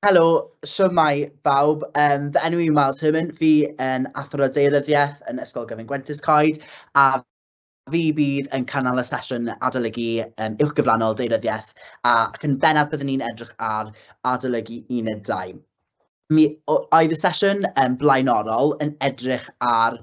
Helo, shwmae bawb. Fy enw i yw Miles Herman, fi yn athro daearyddiaeth yn Ysgol Gyfun Gwent Coed, a fi bydd yn cynnal y sesiwn adolygu uwch gyfrannol daearyddiaeth, ac yn bennaf byddwn ni'n edrych ar adolygu uned 2. Mi oedd y sesiwn blaenorol yn edrych ar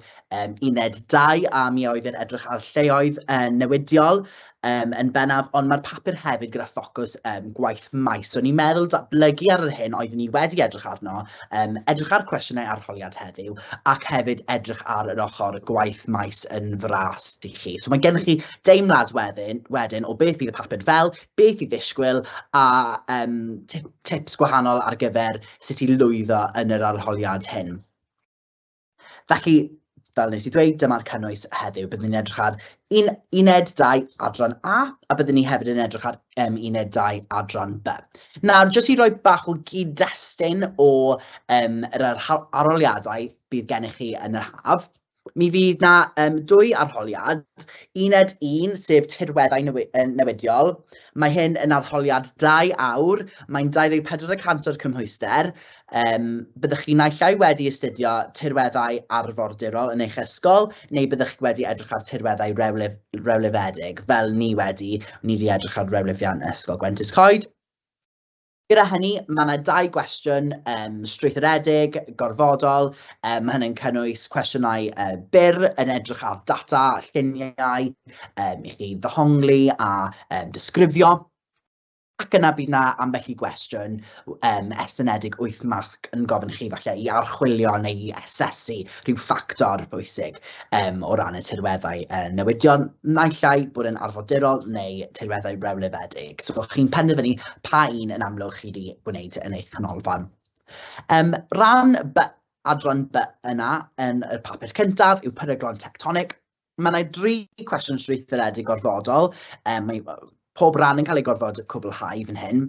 uned 2, a mi oedd yn edrych ar lleoedd newidiol yn bennaf, ond mae'r papur hefyd gyda ffocws gwaith maes. So ni'n meddwl datblygu ar yr hyn oeddwn ni wedi edrych arno, edrych ar cwestiynau arholiad heddiw, ac hefyd edrych ar yr ochr gwaith maes yn fras i chi. So mae gennych chi deimlad wedyn o beth bydd y papur fel, beth i ddisgwyl a tips gwahanol ar gyfer sut i lwyddo yn yr arholiad hyn. Felly, fel nes i ddweud, dyma'r cynnwys heddiw. Byddwn ni'n edrych ar uned 2 adran A, a byddwn ni hefyd yn edrych ar uned 2 adran B. Nawr, jyst i roi bach o gyd-destun o yr arholiadau bydd gennych chi yn yr haf, mi fydd 'na dwy arholiad, uned 1, sef tirweddau newidiol. Mae hyn yn arholiad 2 awr, mae'n 24 y cant o'r cymhwyster. Byddwch chi naill ai wedi astudio tirweddau arfordirol yn eich ysgol, neu byddwch chi wedi edrych ar tirweddau rewlifedig, fel ni wedi, ni wedi edrych ar rewlifiant Ysgol Gwent Coed. Gyda hynny, mae 'na dau gwestiwn strwythuredig, gorfodol. Mae hynny'n cynnwys cwestiynau byr yn edrych ar data, lluniau, i chi ddehongli a disgrifio. Ac yna bydd 'na ambell i gwestiwn estynedig 8 marc yn gofyn i chi falle i archwilio neu i asesu rhyw ffactor bwysig o ran y tirweddau newidion, naill ai bod yn arfordirol neu tirweddau rewlifedig. So chi'n penderfynu pa un yn amlwg chi wedi gwneud yn eich canolfan. Rhan B, adran B yna yn y papur cyntaf yw peryglon tectonig. Mae yna dri cwestiwn strwythuredig gorfodol. Mae pob rhan yn cael ei gorfod cwblhau fan hyn.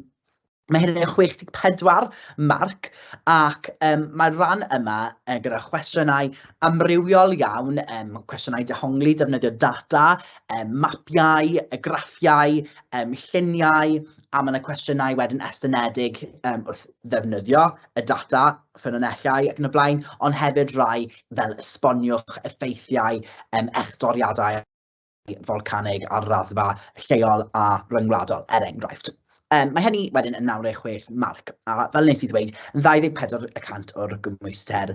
Mae hyn yn 64 marc, ac mae'r rhan yma gyda chwestiynau amrywiol iawn, cwestiynau dehongli, defnyddio data, mapiau, graffiau, lluniau, a mae yna cwestiynau wedyn estynedig wrth ddefnyddio y data, ffynonellau ac yn y blaen, ond hefyd rai fel esboniwch effeithiau echdoriadau folcanig ar raddfa lleol a ryngwladol, er enghraifft. Mae hynny wedyn yn 96 marc, a fel wnes i ddweud, yn 24 y cant o'r gymhwyster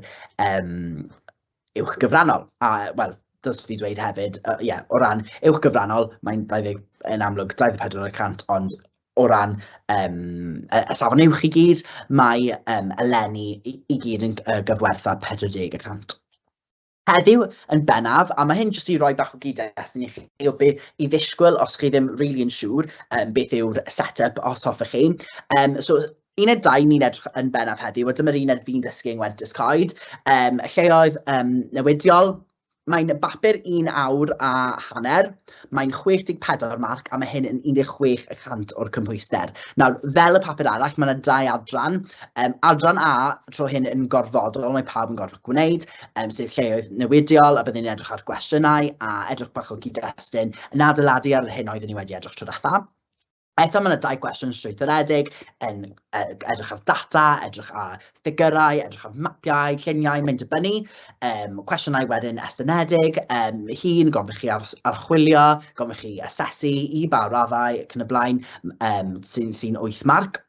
uwch gyfrannol. A, wel, dylswn i ddweud hefyd, ie, o ran uwch gyfrannol, mae'n 20, yn amlwg 24 y cant, ond o ran y safon uwch i gyd, mae eleni i gyd yn gyfwerth â 40 y cant. Heddiw yn bennaf, a mae hyn jyst i roi bach o gyd-destun i chi o be i ddisgwyl os chi ddim rili yn siŵr beth yw'r set-up os hoffech chi. So uned 2 ni'n edrych yn bennaf heddiw, a dyma'r uned fi'n dysgu yng Ngwent Coed. Lleoedd newidiol, mae'n bapur 1 awr a hanner, mae'n 64 marc, a mae hyn yn 16 y cant o'r cymhwyster. Nawr, fel y papur arall, mae yna dau adran. Adran A, tro hyn yn gorfodol, mae pawb yn gorfod gwneud, sef lleoedd newidiol, a byddwn ni'n edrych ar gwestiynau a edrych bach o gyd-destun yn adeiladu ar yr hyn oeddwn ni wedi edrych tro diwetha. Eto, mae yna dau gwestiwn strwythuredig yn edrych ar data, edrych ar ffigyrau, edrych ar mapiau, lluniau, mae'n dibynnu. Cwestiynau wedyn estynedig, hun, gofyn chi archwilio, gofyn chi asesu i ba raddau ac yn y blaen, sy'n 8 marc.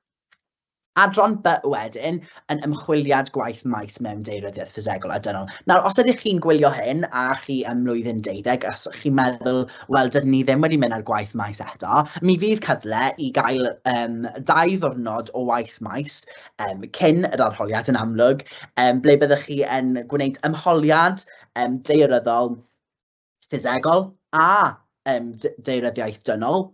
Adran B wedyn yn ymchwiliad gwaith maes mewn daearyddiaeth ffisegol a dynol. Nawr, os ydych chi'n gwylio hyn a chi ym mlwyddyn 12, os chi'n meddwl, wel, dydyn ni ddim wedi mynd ar gwaith maes eto, mi fydd cyfle i gael 2 ddiwrnod o waith maes cyn yr arholiad yn amlwg, ble byddwch chi yn gwneud ymholiad daearyddol ffisegol a daearyddiaeth dynol,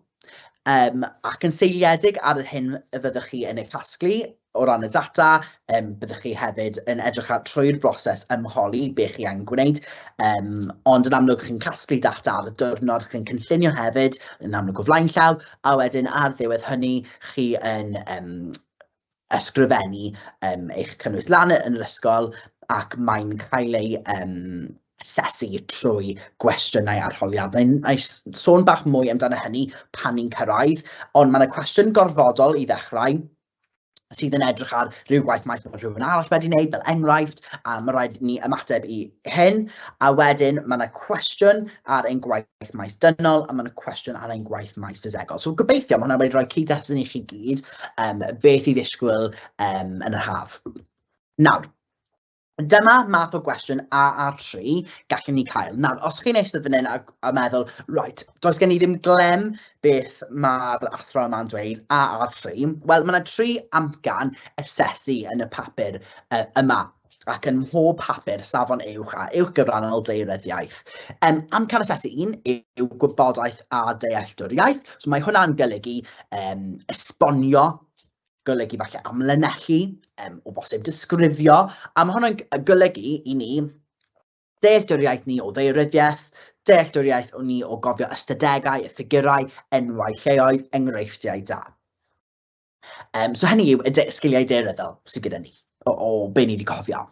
ac yn seiliedig ar yr hyn y fyddwch chi yn ei chasglu o ran y data, byddwch chi hefyd yn edrych ar trwy'r broses ymholi be chi angen gwneud, ond yn amlwg chi'n casglu data ar y diwrnod, chi'n cynllunio hefyd, yn amlwg o flaen llaw, a wedyn ar ddiwedd hynny chi yn ysgrifennu eich cynnwys lan yn yr ysgol, ac mae'n cael ei asesu trwy gwestiynau arholiad. Wna i sôn bach mwy amdano hynny pan ni'n cyrraedd, ond mae 'na cwestiwn gorfodol i ddechrau. sydd yn edrych ar rhyw gwaith maes mae rhywun arall wedi wneud, fel enghraifft, a mae rhaid ni ymateb i hyn. A wedyn mae yna cwestiwn ar ein gwaith maes dynol, a mae yna cwestiwn ar ein gwaith maes ffisegol. So gobeithio mae hwnna wedi rhoi cyd-destun i chi gyd beth i ddisgwyl yn yr haf. Nawr, dyma math o gwestiwn AA3 gallwn ni cael. Nawr, os chi'n eistedd fan hyn a meddwl, right, does gen i ddim glem beth mae'r athro yma'n dweud, AA3, wel, mae yna tri amcan asesu yn y papur yma, ac yn mhob papur safon uwch a uwch gyfrannol daearyddiaeth. Amcan asesu un yw gwybodaeth a dealltwriaeth, so mae hwnna'n golygu esbonio, golygu falle amlinellu, o bosib disgrifio, a mae hwnna'n golygu i ni dealltwriaeth ni o ddaearyddiaeth, dealltwriaeth o ni o gofio ystadegau, y ffigurau, enwau lleoedd, enghreifftiau da. So hynny yw y sgiliau daearyddol sydd gyda ni, o be ni wedi cofio.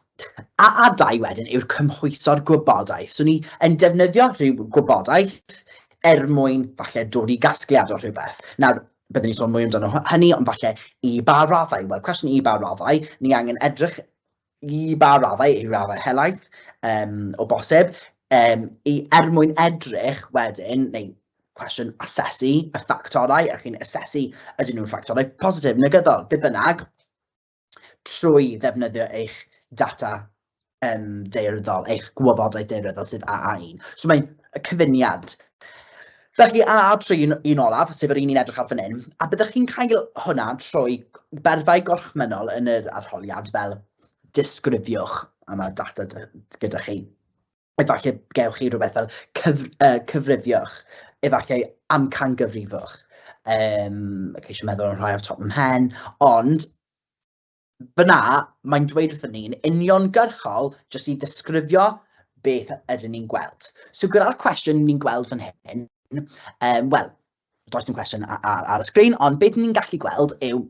A dau wedyn yw'r cymhwyso'r gwybodaeth. So ni yn defnyddio rhyw gwybodaeth er mwyn falle dod i gasgliad o rhywbeth. Nawr, byddwn ni'n sôn mwy amdano hynny, ond falle i ba raddau? Wel, cwestiwn i ba raddau, ni angen edrych i ba raddau, i raddau helaeth o bosib, er mwyn edrych wedyn, neu cwestiwn asesu y ffactorau, a chi'n asesu ydyn nhw'n ffactorau positif, negyddol, be bynnag, trwy ddefnyddio eich data daearyddol, eich gwybodaeth daearyddol sydd AA1. So mae'n y cyfuniad. Felly AA3 un olaf, sef yr un ni'n edrych ar fan hyn, a byddwch chi'n cael hwnna trwy berfau gorchmynnol yn yr arholiad fel disgrifiwch, a mae'r data gyda chi. Efallai gewch chi rhywbeth fel cyfrifiwch, efallai amcangyfrifwch. Ceisio meddwl am rhai off top 'y mhen, ond fyna mae'n dweud wrthyn ni'n uniongyrchol jyst i ddisgrifio beth ydyn ni'n gweld. So gyda'r cwestiwn ni'n gweld fan hyn, wel, does dim cwestiwn ar y sgrin, ond beth ni'n gallu gweld yw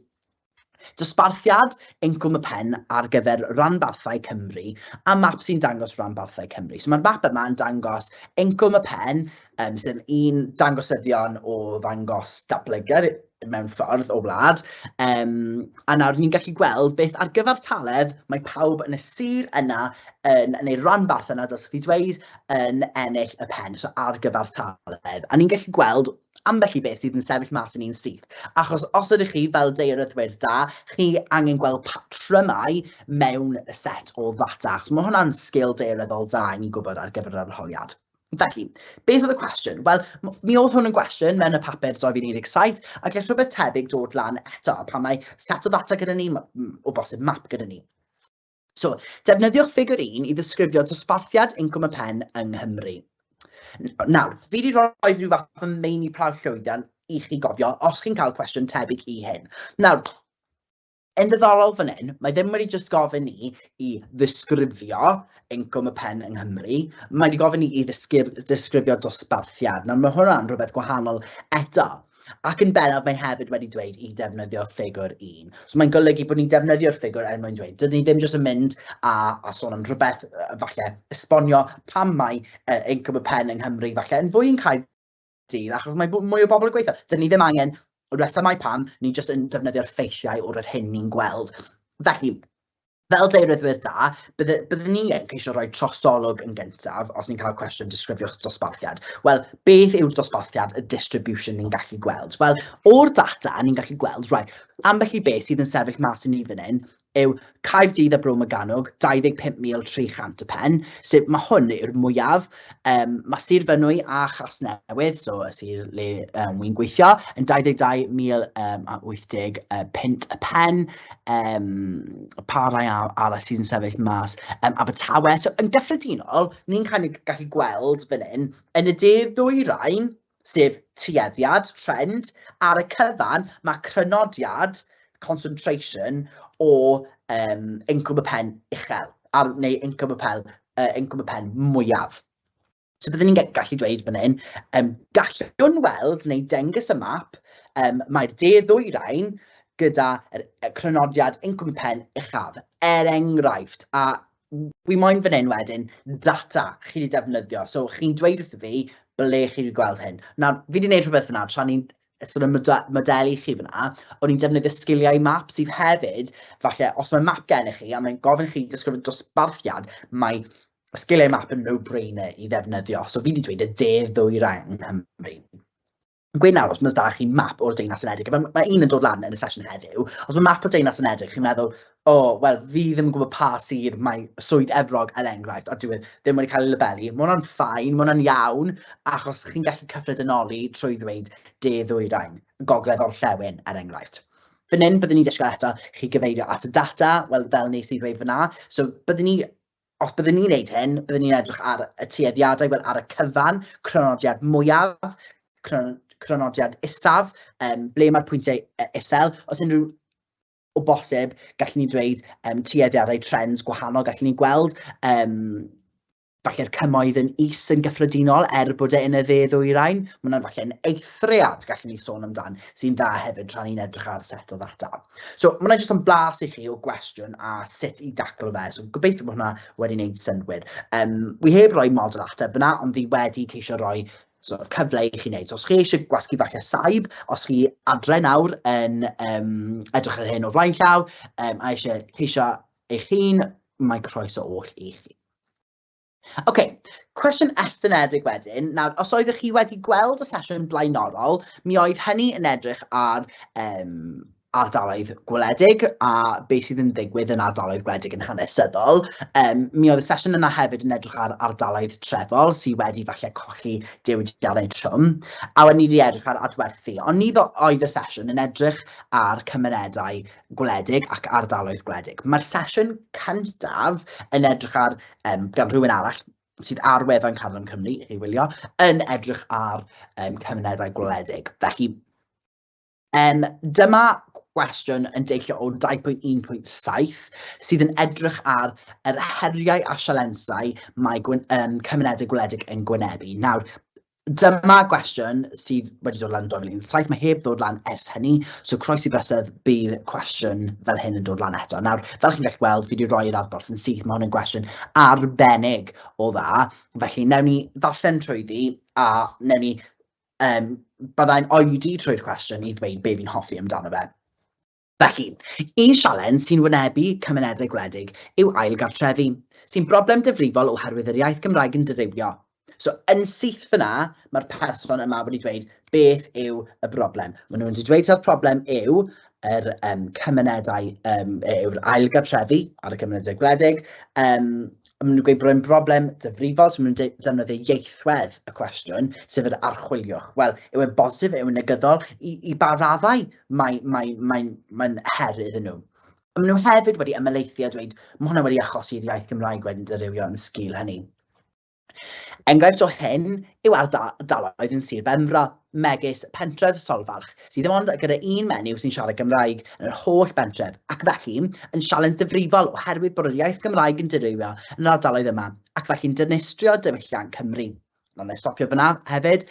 dosbarthiad incwm y pen ar gyfer ranbarthau Cymru a map sy'n dangos ranbarthau Cymru. So mae'r map yma yn dangos incwm y pen, sy'n un dangosyddion o ddangos datblygiad mewn ffordd o wlad. A nawr ni'n gallu gweld beth ar gyfartaledd mae pawb yn y sir yna, yn, neu ranbarth yna, dylsech chi dweud, yn ennill y pen, so ar gyfartaledd. A ni'n gallu gweld ambell i beth sydd yn sefyll mas yn un syth. Achos os ydych chi fel daearyddwyr da, chi angen gweld patrymau mewn set o ddata. Achos mae hwnna'n sgil daearyddol da i ni gwybod ar gyfer yr arholiad. Felly, beth oedd y cwestiwn? Wel, mi oedd hwn yn gwestiwn mewn y papur 2017, a gall rhywbeth tebyg dod lan eto pan mae set o ddata gyda ni, o bosib map gyda ni. So, defnyddiwch ffigur 1 i ddisgrifio dosbarthiad incwm y pen yng Nghymru. Nawr, fi wedi rhoi rhyw fath o meini prawf llwyddiant i chi gofio os chi'n cael cwestiwn tebyg i hyn. Nawr, yn ddiddorol fan hyn, mae ddim wedi jyst gofyn ni i ddisgrifio incwm y pen yng Nghymru, mae wedi gofyn ni i ddisgrifio dosbarthiad. Nawr, mae hwnna'n rhywbeth gwahanol eto. Ac yn bennaf, mae hefyd wedi dweud i defnyddio ffigwr 1. So mae'n golygu bod ni'n defnyddio'r ffigwr er mwyn dweud, dydyn ni ddim jyst yn mynd a sôn am rhywbeth, falle esbonio pam mae incwm y pen yng Nghymru falle yn fwy yn Caerdydd, achos mae mwy o bobl yn gweithio. Dydyn ni ddim angen resymau pam, ni jyst yn defnyddio'r ffeithiau o'r yr hyn ni'n gweld. Felly, fel daearyddwyr da, byddwn ni yn ceisio rhoi trosolwg yn gyntaf, os ni'n cael cwestiwn disgrifiwch dosbarthiad. Wel, beth yw'r dosbarthiad, y distribution ni'n gallu gweld? Wel, o'r data ni'n gallu gweld, right, ambell i beth sydd yn sefyll mas i ni fan hyn yw Caerdydd a Bro Morgannwg, 25,300 y pen, sef mae hwn yw'r mwyaf. Mae Sir Fynwy a Chasnewydd, so y sir le wi'n gweithio, yn 22,000 a 80 punt y pen. Pa rai arall sydd yn sefyll mas? Abertawe. So yn gyffredinol, ni'n kind of gallu gweld fan hyn, yn y de ddwyrain, sef tueddiad, trend, ar y cyfan, mae crynodiad, concentration, o incwm y pen uchel, ar, neu incwm y pen, incwm y pen mwyaf. So byddwn ni'n gallu dweud fan hyn, gallwn weld neu dengys y map, mae'r de ddwyrain gyda y crynodiad incwm y pen uchaf, er enghraifft, a wi moyn fan hyn wedyn data chi wedi defnyddio. So chi'n dweud wrtho fi ble chi wedi gweld hyn. Nawr, fi wedi gwneud rhywbeth fyna tra ni'n sort of modelu chi fyna, o'n i'n defnyddio sgiliau map sydd hefyd, falle, os mae map gennych chi a mae'n gofyn chi disgrifio dosbarthiad, mae sgiliau map yn no-brainer i ddefnyddio. So fi wedi dweud y de ddwyrain yng Nghymru. Gweud nawr, os mae 'da chi map o'r Deyrnas Unedig, a mae un yn dod lan yn y sesiwn heddiw, os mae map o'r Deyrnas Unedig, chi'n meddwl, o, wel, fi ddim yn gwybod pa sir mae Swydd Efrog, er enghraifft, a dyw e ddim wedi cael ei labelu, mae hwnna'n fine, mae hwnna'n iawn, achos chi'n gallu cyffredinoli trwy ddweud de ddwyrain, gogledd orllewin, er enghraifft. Fan hyn, byddwn ni'n disgwyl eto chi gyfeirio at y data, wel, fel wnes i ddweud fan'na, so byddwn ni, os byddwn ni'n wneud hyn, byddwn ni'n edrych ar y tueddiadau, wel, ar y cyfan, crynodiad mwyaf, crynodiad isaf, ble mae'r pwyntiau isel, os unrhyw o bosib, gallwn ni dweud tueddiadau trends gwahanol, gallwn ni gweld falle'r cymoedd yn is yn gyffredinol, er bod e yn y dde ddwyrain, mae hwnna'n falle'n eithriad gallwn ni sôn amdan, sy'n dda hefyd tra ni'n edrych ar set o ddata. So, mae hwnna jyst yn blas i chi o gwestiwn a sut i daclo fe, so gobeithio bod hwnna wedi wneud synnwyr. Wi heb roi model ateb fyna, ond fi wedi ceisio rhoi sort of cyfle i chi wneud. So, os chi eisiau gwasgu falle saib, os chi adre nawr yn edrych ar hyn o flaen llaw, a eisiau ceisio eich hun, mae croeso oll i chi. OK, cwestiwn estynedig wedyn. Nawr, os oeddech chi wedi gweld y sesiwn blaenorol, mi oedd hynny yn edrych ar ardaloedd gwledig a beth sydd yn ddigwydd yn ardaloedd gwledig yn hanesyddol. Mi oedd y sesiwn yna hefyd yn edrych ar ardaloedd trefol sydd wedi falle colli diwydiannau trwm, a wedyn ni wedi edrych ar adwerthu. Ond ni oedd y sesiwn yn edrych ar cymunedau gwledig ac ardaloedd gwledig. Mae'r sesiwn cyntaf yn edrych ar, gan rhywun arall sydd ar wefan Carlam Cymru, i chi wylio, yn edrych ar cymunedau gwledig. Felly, dyma gwestiwn yn deillio o 2.1.7 sydd yn edrych ar yr heriau a sialensau mae cymunedau gwledig yn gwynebu. Nawr, dyma gwestiwn sydd wedi dod lan yn 2017, mae heb ddod lan ers hynny, so croesi bysedd bydd cwestiwn fel hyn yn dod lan eto. Nawr, fel chi'n gallu gweld, fi wedi rhoi'r adborth yn syth, mae hwn yn gwestiwn arbennig o dda, felly wnawn ni ddarllen trwyddi a wnawn ni byddai'n oedi trwy'r cwestiwn i ddweud be fi'n hoffi amdano fe. Felly, un sialens sy'n wynebu cymunedau gwledig yw ail gartrefi, sy'n broblem difrifol oherwydd yr iaith Gymraeg yn dirywio. So, yn syth fyna, mae'r person yma wedi dweud beth yw y broblem. Maen nhw wedi dweud ta'r problem yw yr cymunedau, yw'r ail gartrefi ar y cymunedau gwledig. Maen nhw'n gweud bod e'n broblem difrifol, so maen nhw'n defnyddio ieithwedd y cwestiwn, sef yr archwiliwch. Wel, yw e'n bositif, yw e'n negyddol? I ba raddau mae'n her iddyn nhw? A maen nhw hefyd wedi ymhelaethu a dweud, mae hwnna wedi achosi'r iaith Gymraeg wedyn dirywio yn sgil hynny. Enghraifft o hyn yw ardaloedd yn Sir Benfro, megis pentref Solfach, sydd ddim ond gyda un menyw sy'n siarad Gymraeg yn yr holl bentref, ac felly yn sialens difrifol oherwydd bod yr iaith Gymraeg yn dirywio yn yr ardaloedd yma, ac felly'n dinistrio diwylliant Cymru. Nawr, wna i stopio fan'na hefyd.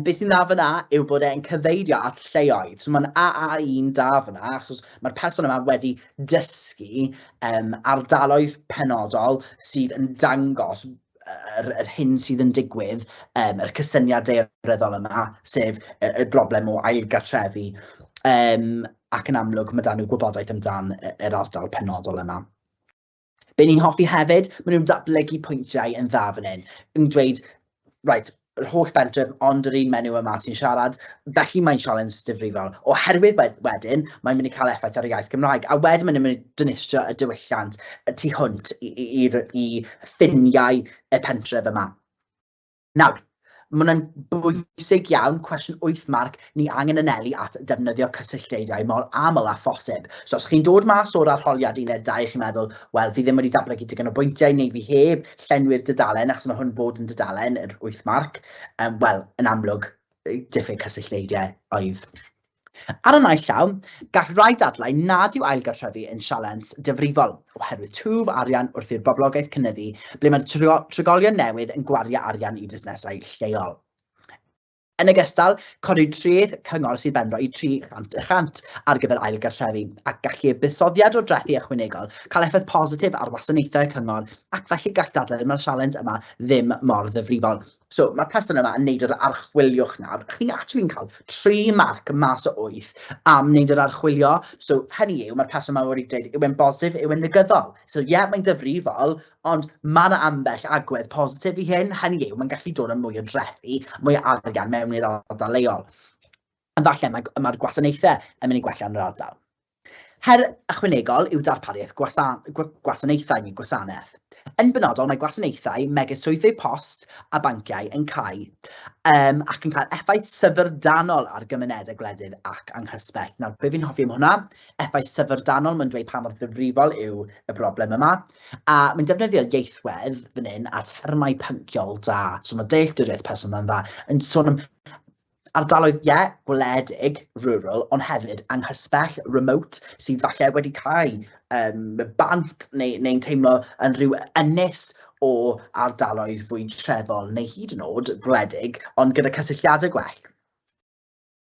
Be sy'n dda fan'na yw bod e'n cyfeirio at lleoedd. So mae'n AA1 da fan'na, achos mae'r person yma wedi dysgu ardaloedd penodol sydd yn dangos yr hyn sydd yn digwydd, yr cysyniad daearyddol yma, sef y broblem o ailgartrefu. Ac yn amlwg, mae 'da nhw gwybodaeth amdan yr ardal penodol yma. Be ni'n hoffi hefyd, maen nhw'n datblygu pwyntiau yn dda fan hyn, yn dweud, reit, yr holl bentref ond yr un menyw yma sy'n siarad, felly mae'n sialens difrifol. Oherwydd wedyn, mae'n mynd i cael effaith ar y iaith Gymraeg, a wedyn mae'n mynd i dinistrio y diwylliant y tu hwnt i ffiniau y pentref yma. Nawr, mae hwnna'n bwysig iawn, cwestiwn 8 marc, ni angen anelu at defnyddio cysyllteiriau mor aml â phosib. So os chi'n dod mas o'r arholiad uned 2, chi'n meddwl, wel, fi ddim wedi datblygu digon o bwyntiau, neu fi heb llenwi'r dudalen, achos mae hwn fod yn dudalen, yr 8 marc, wel, yn amlwg, diffyg cysyllteiriau oedd. Ar y naill llaw, gall rai dadlau nad yw ailgartrefu yn sialens difrifol, oherwydd twf arian wrth i'r boblogaeth cynyddu, ble mae'r trigolion newydd yn gwario arian i fusnesau lleol. Yn ogystal, codwyd treth Cyngor Sir Benfro i 300 y cant ar gyfer ailgartrefu, a gallu buddsoddiad o drethi ychwanegol cael effaith positif ar wasanaethau cyngor, ac felly gall dadlau mae'r sialens yma ddim mor ddifrifol. So mae'r person yma yn neud yr archwiliwch nawr. Chi'n actually'n cael 3 marc mas o 8 am wneud yr archwilio. So hynny yw, mae'r person yma wedi dweud, yw e'n bositif, yw e'n negyddol. So ie, yeah, mae'n difrifol, ond mae yna ambell agwedd positif i hyn. Hynny yw, mae'n gallu dod â mwy o drethi, mwy o arian mewn i'r ardal leol. A falle mae'r mae gwasanaethau yn mynd i gwella yn yr ardal. Her ychwanegol yw darpariaeth gwasanaethau neu gwasanaeth. Yn benodol, mae gwasanaethau megis swyddfeydd post a banciau yn cau um, ac yn cael effaith syfrdanol ar gymunedau gwledydd ac anghysbell. Nawr, be fi'n hoffi am hwnna? Effaith syfrdanol, mae'n dweud pa mor ddifrifol yw y broblem yma. A mae'n defnyddio ieithwedd fan hyn a termau pynciol da. So mae dealltwriaeth person yma'n dda. Yn sôn am ardaloedd, ie, gwledig, rural, ond hefyd anghysbell, remote, sydd falle wedi cau bant neu, neu'n teimlo yn rhyw ynys o ardaloedd fwy trefol neu hyd yn oed gwledig, ond gyda cysylltiadau gwell.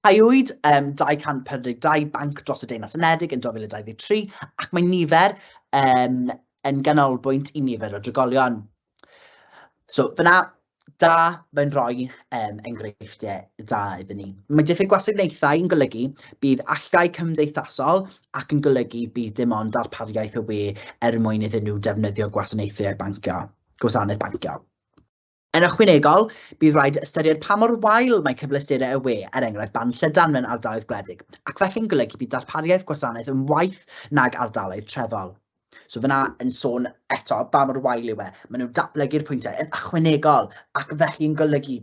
Caewyd 242 banc dros y Deyrnas Unedig yn 2023, ac mae nifer yn ganolbwynt i nifer o drigolion. So fyna, da, mae'n rhoi enghreifftiau da iddyn ni. Mae diffyg gwasanaethau yn golygu bydd allgau cymdeithasol ac yn golygu bydd dim ond darpariaeth y we er mwyn iddyn nhw defnyddio gwasanaethau bancio, gwasanaeth bancio. Yn ychwanegol, bydd rhaid ystyried pa mor wael mae cyfleusterau y we, er enghraifft band llydan mewn ardaloedd gwledig, ac felly'n golygu bydd darpariaeth gwasanaeth yn waeth nag ardaloedd trefol. So fyna yn sôn eto ba mor wael yw e. Maen nhw'n datblygu'r pwyntiau yn ychwanegol ac felly'n golygu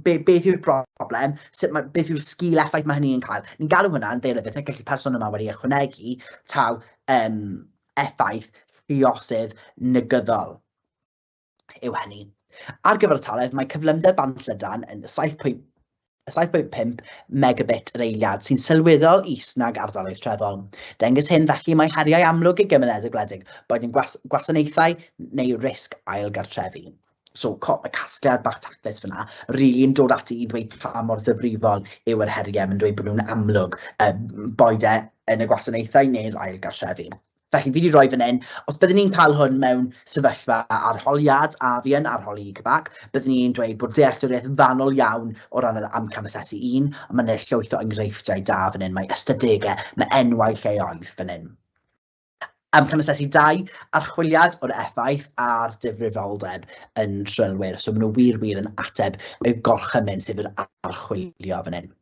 be, beth yw'r broblem, sut mae, beth yw'r sgil effaith mae hynny yn cael. Ni'n galw hwnna yn ddaearyddiaeth, a gallu person yma wedi ychwanegu taw effaith lluosydd negyddol yw hynny. Ar gyfartaledd, mae cyflymder band llydan yn 7.5 megabit yr eiliad, sy'n sylweddol is nag ardaloedd trefol. Dengys hyn felly mae heriau amlwg i gymunedau gwledig, boed yn gwasanaethau neu risg ail gartrefi. So, y casgliad bach taclus fyna, rili yn dod ati i ddweud pa mor ddifrifol yw yr heriau, mae'n dweud bod nhw'n amlwg, boed e yn y gwasanaethau neu'r ail gartrefi. Felly fi 'di rhoi fan hyn, os byddwn ni'n cael hwn mewn sefyllfa arholiad, a fi yn arholi i CBAC, byddwn ni'n dweud bod dealltwriaeth fanwl iawn o ran yr amcan asesu un, ond mae 'na llwyth o enghreifftiau da fan hyn, mae ystadegau, mae enwau lleoedd fan hyn. Amcan asesu 2, archwiliad o'r effaith a'r difrifoldeb yn trylwyr. So maen nhw wir, wir yn ateb y gorchymyn sef yr archwilio fan hyn.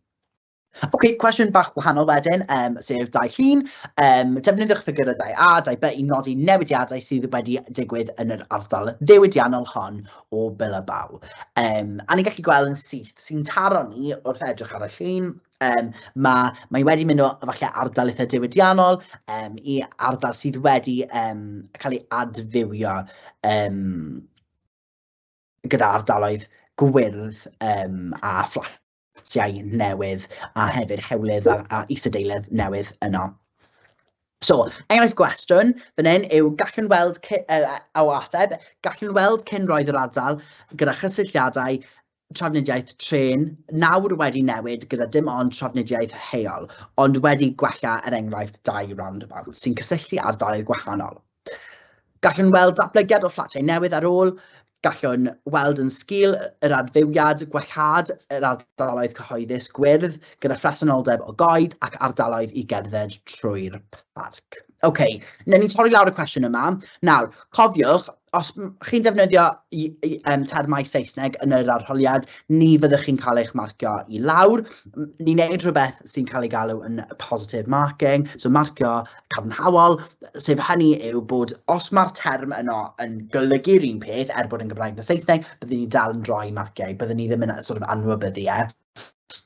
Ok, cwestiwn bach gwahanol wedyn, sef dau llun. Defnyddiwch ffigurau 2A, 2B i nodi newidiadau sydd wedi digwydd yn yr ardal ddiwydiannol hon o Bilbao. A ni'n gallu gweld yn syth, sy'n taro ni wrth edrych ar y llun, mae wedi mynd o falle ardal eitha diwydiannol i ardal sydd wedi cael ei adfywio gyda ardaloedd gwyrdd a fflat. fflatiau newydd a hefyd hewlydd a isadeiledd newydd yno. So, enghraifft gwestiwn fan hyn yw gallwn weld o ateb, gallwn weld cyn roedd yr ardal gyda chysylltiadau trafnidiaeth trên nawr wedi newid gyda dim ond trafnidiaeth heol, ond wedi gwella er enghraifft dau roundabout sy'n cysylltu ardaloedd gwahanol. Gallwn weld datblygiad o fflatiau newydd ar ôl, gallwn weld yn sgil yr adfywiad gwellhad yr ardaloedd cyhoeddus gwyrdd gyda phresenoldeb o goed ac ardaloedd i gerdded trwy'r parc. OK, wnawn ni torri lawr y cwestiwn yma. Nawr, cofiwch, os chi'n defnyddio termau Saesneg yn yr arholiad, ni fyddwch chi'n cael eich marcio i lawr. Ni'n neud rhywbeth sy'n cael ei galw yn positive marking, so marcio cadarnhaol, sef hynny yw bod os mae'r term yno yn golygu'r un peth, er bod yn Gymraeg na Saesneg, byddwn ni dal yn rhoi marciau, byddwn ni ddim yn sort of anwybyddu e.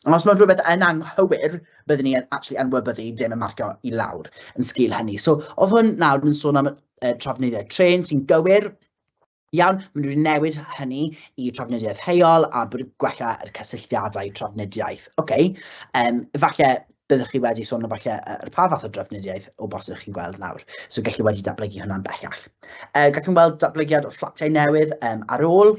Ond os mae rhywbeth yn anghywir, byddwn ni yn actually anwybyddu dim yn marcio i lawr yn sgil hynny. So oedd hwn nawr yn sôn am trafnidiaeth trên sy'n gywir, iawn, maen nhw wedi newid hynny i trafnidiaeth heol a bod gwella yr cysylltiadau trafnidiaeth. Oce, falle byddwch chi wedi sôn am falle yr pa fath o drafnidiaeth o bosib chi'n gweld nawr. So gallu wedi datblygu hwnna'n bellach. Gallwn weld datblygiad o fflatiau newydd ar ôl,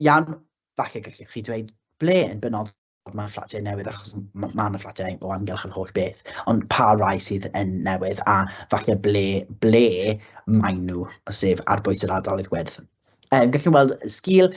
iawn, falle gallwch chi dweud ble yn benodol mae fflatiau newydd, achos ma' 'na fflatiau o amgylch yr holl beth, ond pa rai sydd yn newydd a falle ble maen nhw, sef ar bwys yr ardaloedd gwyrdd. Gallwn weld sgil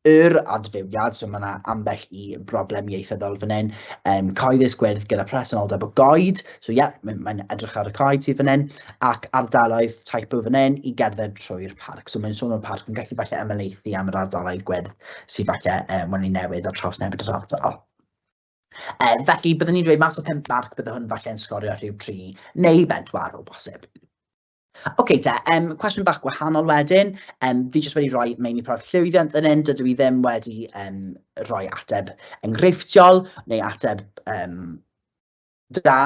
Yr adfywiad, so mae yna ambell i broblem ieithyddol fan hyn, cyhoeddus gwyrdd gyda presenoldeb o goed, so ie, yeah, mae'n mae edrych ar y coed sydd fan hyn, ac ardaloedd typo fan hyn i gerdded trwy'r parc. So mae'n sôn o'r parc yn gallu falle ymhelaethu am yr ardaloedd gwyrdd sydd falle wedi newid a trawsnewid yr ardal. Felly, byddwn ni'n dweud mas o 5 marc, bydde hwn falle yn sgorio rhyw 3 neu 4 o bosib. Ocê te, cwestiwn bach gwahanol wedyn. Fi jyst wedi rhoi meini prawf llwyddiant fan hyn, dydw i ddim wedi rhoi ateb enghreifftiol neu ateb da,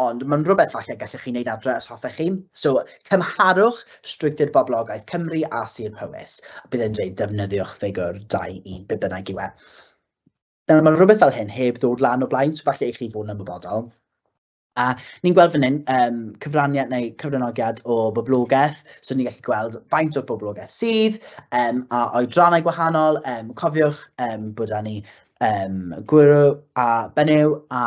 ond mae'n rhywbeth falle gallech chi wneud adre os hoffech chi. So, cymharwch strwythur boblogaeth Cymru a Sir Powys. Bydd e'n dweud defnyddiwch ffigwr 2 1, be bynnag yw e. Nawr, mae rhywbeth fel hyn heb ddod lan o blaen, so falle i chi fod yn ymwybodol. A ni'n gweld fan hyn cyfraniad neu cyfranogiad o boblogaeth, so ni'n gallu gweld faint o'r boblogaeth sydd, a oedrannau gwahanol. Cofiwch bod 'da ni gwryw a benyw, a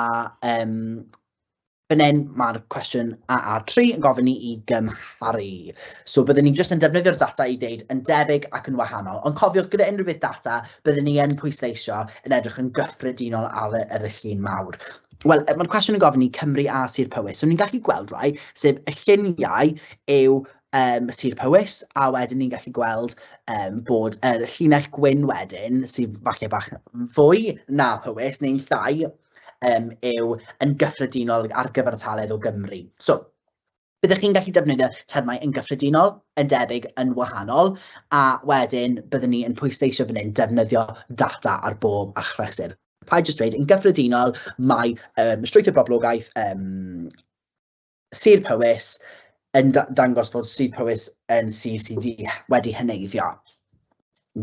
fan hyn mae'r cwestiwn AA3 yn gofyn ni i gymharu. So byddwn ni jyst yn defnyddio'r data i ddeud yn debyg ac yn wahanol, ond cofiwch gyda unrhyw beth data, byddwn ni yn pwysleisio yn edrych yn gyffredinol ar yr llun mawr. Wel, mae'r cwestiwn yn gofyn i Cymru a Sir Powys. So ni'n gallu gweld rai, sef y lluniau yw Sir Powys, a wedyn ni'n gallu gweld bod yr llinell gwyn wedyn, sydd falle bach fwy na Powys, neu'n llai, yw yn gyffredinol ar gyfartaledd o Gymru. So, byddech chi'n gallu defnyddio termau yn gyffredinol, yn debyg, yn wahanol, a wedyn byddwn ni yn pwysleisio fan hyn defnyddio data ar bob achlysur. Paid jyst dweud, yn gyffredinol, mae strwythur boblogaeth Sir Powys yn dangos fod Sir Powys yn sir sydd wedi heneiddio.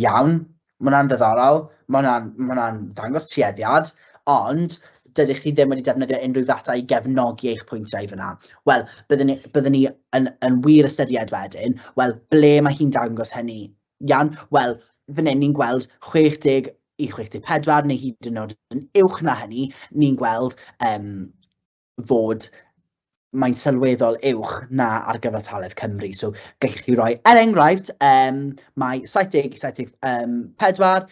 Iawn, mae hwnna'n ddiddorol, mae hwnna'n ma hwnna dangos tueddiad, ond dydych chi ddim wedi defnyddio unrhyw ddata i gefnogi eich pwyntiau fyna. Wel, byddwn ni, byddwn ni yn wir ystyried wedyn, wel, ble mae hi'n dangos hynny? Iawn, wel, fan hyn ni'n gweld 60 i 64 neu hyd yn oed yn uwch na hynny, ni'n gweld fod mae'n sylweddol uwch na ar gyfartaledd Cymru. So gallwch chi roi, er enghraifft, mae 70 i 74,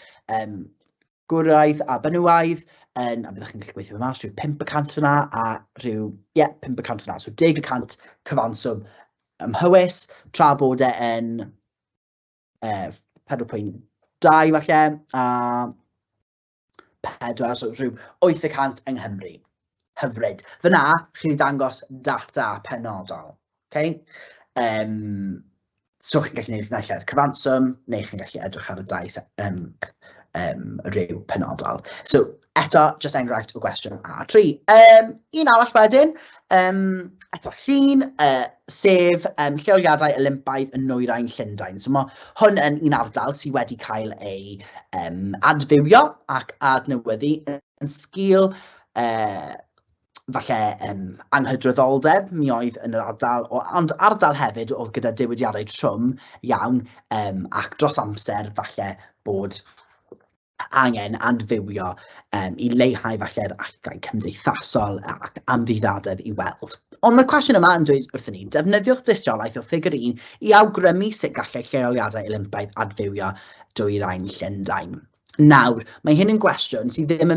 gwraidd a benywaidd, yn, a byddwch chi'n gallu gweithio fe mas, rhyw 5% fyna, a rhyw, ie, yeah, 5% fyna. So 10% cyfanswm ym Mhywys, tra bod e yn 4.2 falle, a 4, so rhyw 8% yng Nghymru. Hyfryd. Fyna, chi wedi dangos data penodol. Okay? So chi'n gallu gwneud naill ai'r cyfanswm, neu chi'n gallu edrych ar y dau rhyw penodol. So eto, jyst enghraifft o gwestiwn A3. Un arall wedyn, eto llun, sef lleoliadau Olympaidd yn Nwyrain Llundain. So mae hwn yn un ardal sydd wedi cael ei adfywio ac adnewyddu yn sgil falle anghydraddoldeb mi oedd yn yr ardal, ond ardal hefyd oedd gyda diwydiannau trwm iawn, ac dros amser falle bod angen adfywio i leihau falle'r allgau cymdeithasol ac amddifadedd i weld. Ond mae'r cwestiwn yma yn dweud wrthyn ni, defnyddiwch dystiolaeth o ffigur 1 i awgrymu sut gallai lleoliadau Olympaidd adfywio Dwyrain Llundain. Nawr, mae hyn yn gwestiwn sydd ddim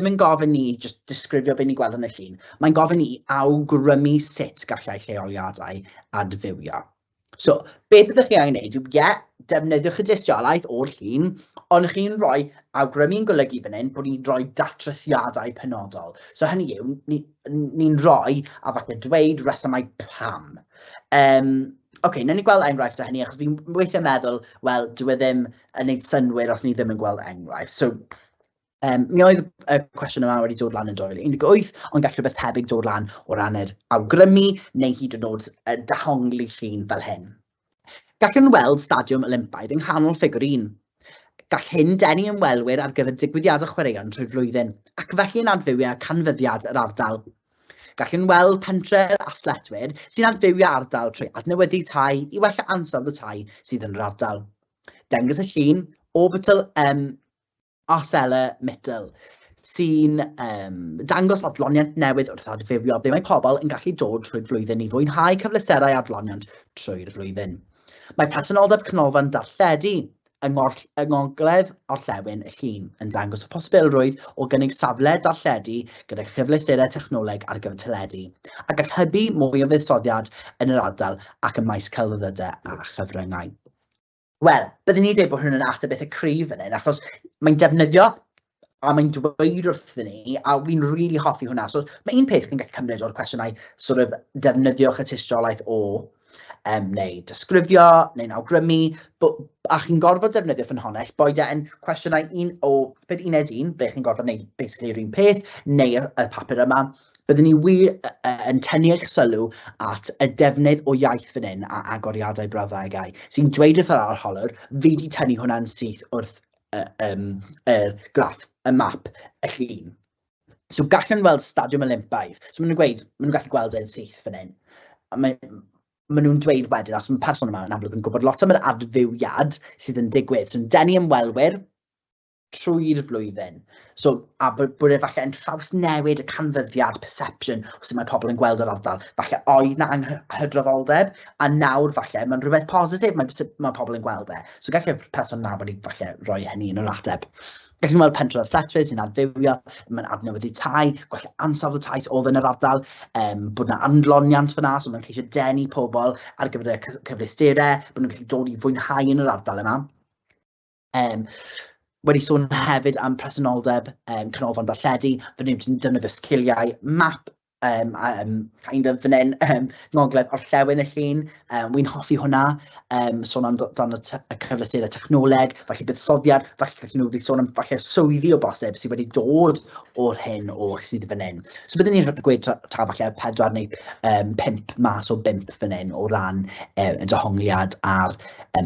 yn gofyn ni jyst disgrifio beth ni'n gweld yn y llun, mae'n gofyn ni awgrymu sut gallai lleoliadau adfywio. So, be byddwch chi angen wneud yw, ie, defnyddiwch y dystiolaeth o'r llun, ond chi'n rhoi awgrymu'n golygu fan hyn bod ni'n rhoi datrysiadau penodol. So hynny yw, ni'n ni rhoi a falle dweud resymau pam. Oce, okay, wnawn ni gweld enghraifft o hynny, achos fi'n weithiau meddwl, wel, dyw e ddim yn gwneud synnwyr os ni ddim yn gweld enghraifft. So, mi oedd y cwestiwn yma wedi dod lan yn 2018, ond gall rhywbeth tebyg dod lan o ran yr awgrymu neu hyd yn oed dehongli llun fel hyn. Gallwn weld Stadiwm Olympaidd yng nghanol ffigur 1. Gall hyn denu ymwelwyr ar gyfer digwyddiadau chwaraeon trwy'r flwyddyn, ac felly yn adfywio canfyddiad yr ardal. Gallwn weld pentre'r athletwyr sy'n adfywio ardal trwy adnewyddu tai i wella ansawdd y tai sydd yn yr ardal. Dengys y llun Orbital ArcelorMittal, sy'n dangos adloniant newydd wrth adfywio ble mae pobl yn gallu dod trwy'r flwyddyn i fwynhau cyfleusterau adloniant trwy'r flwyddyn. Mae presenoldeb canolfan darlledu yng ngogledd orllewin y llun, yn dangos y posibilrwydd o gynnig safle darlledu gyda chyfleusterau technoleg ar gyfer teledu, a gall hybu mwy o fuddsoddiad yn yr ardal ac ym maes celfyddydau a chyfryngau. Wel, byddwn i'n dweud bod hwn yn ateb eitha cryf fan hyn, achos mae'n defnyddio a mae'n dweud wrthyn ni, a fi'n rili hoffi hwnna. So mae un peth chi'n gallu cymryd o'r cwestiynau, sort of defnyddiwch y tystiolaeth o, neu disgrifio, neu'n awgrymu, a chi'n gorfod defnyddio ffynhonnell, boed e yn cwestiynau un o beth uned un, ble chi'n gorfod gwneud basically yr un peth, neu y papur yma, byddwn ni wir yn tynnu eich sylw at y defnydd o iaith fan hyn a agoriadau brawddegau, sy'n dweud wrth yr arholwr, fi 'di tynnu hwnna'n syth wrth y, yr graff, y map, y llun. So gallwn weld Stadiwm Olympaidd. So maen nhw'n gweud, maen nhw'n gallu gweld e'n syth fan hyn. A maen nhw'n dweud wedyn, achos mae'r person yma yn amlwg yn gwybod lot am yr adfywiad sydd yn digwydd. So yn denu ymwelwyr trwy'r flwyddyn. So, a bod e falle yn trawsnewid y canfyddiad, perception, o sut mae pobl yn gweld yr ardal. Falle oedd 'na anghydraddoldeb, a nawr falle mae'n rhywbeth positif, mae sut mae pobl yn gweld e. So gallai'r person 'na wedi falle rhoi hynny yn yr ateb. Gallwn weld pentref Lletchwith sy'n adfywio, mae'n adnewyddu tai, gwella ansawdd y tai oedd yn yr ardal, bod 'na adloniant fan'na, so mae'n ceisio denu pobl ar gyfer y cyfleusterau, bod nhw'n gallu dod i fwynhau yn yr ardal yma. Wedi sôn hefyd am presenoldeb canolfan darlledu, fan hyn ti'n defnyddio sgiliau map, kind of fan hyn, ngogledd orllewin y llun, wi'n hoffi hwnna, sôn am dan y cyfleusterau technoleg, falle buddsoddiad, falle gallen nhw wedi sôn am falle swyddi o bosib sydd wedi dod o'r hyn o sydd fan hyn. So byddwn ni'n gweud ta falle 4 neu 5 mas o 5 fan hyn o ran y dehongliad a'r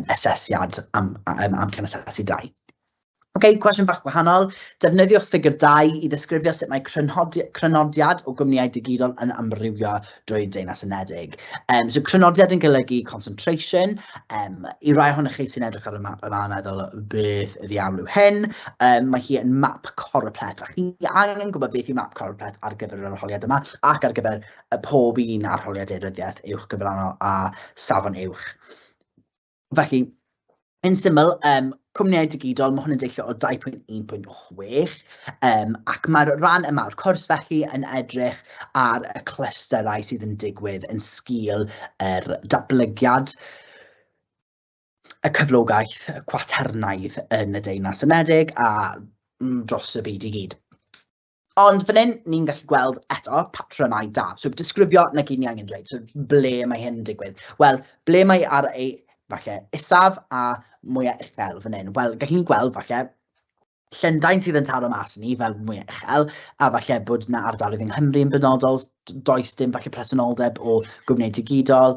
asesiad am amcan asesu 2. Ok, cwestiwn bach gwahanol. Defnyddiwch ffigur 2 i ddisgrifio sut mae crynodiad o gwmnïau digidol yn amrywio drwy Deyrnas Unedig. So crynodiad yn golygu concentration. I rai ohonoch chi sy'n edrych ar y map yma a meddwl beth y ddiawl yw hyn, mae hi yn map choropleth. A chi angen gwybod beth yw map choropleth ar gyfer yr arholiad yma ac ar gyfer y pob un arholiad daearyddiaeth uwch gyfrannol a safon uwch. Felly, yn syml, cwmnïau digidol, mae hwn yn deillio o 2.1.6, ac mae'r rhan yma o'r cwrs felly yn edrych ar y clystyrau sydd yn digwydd yn sgil yr datblygiad y cyflogaeth y cwaternaidd yn y Deyrnas Unedig a dros y byd i gyd. Ond fan hyn, ni'n gallu gweld eto patrymau da. So disgrifio, 'na gyd ni angen dweud. So ble mae hyn yn digwydd? Wel, ble mae ar ei falle isaf a mwyaf uchel fan hyn? Wel, gallwn ni gweld falle Llundain sydd yn taro mas i ni fel mwyaf uchel, a falle bod 'na ardaloedd yng Nghymru yn benodol, does dim falle presenoldeb o gwmnïau digidol,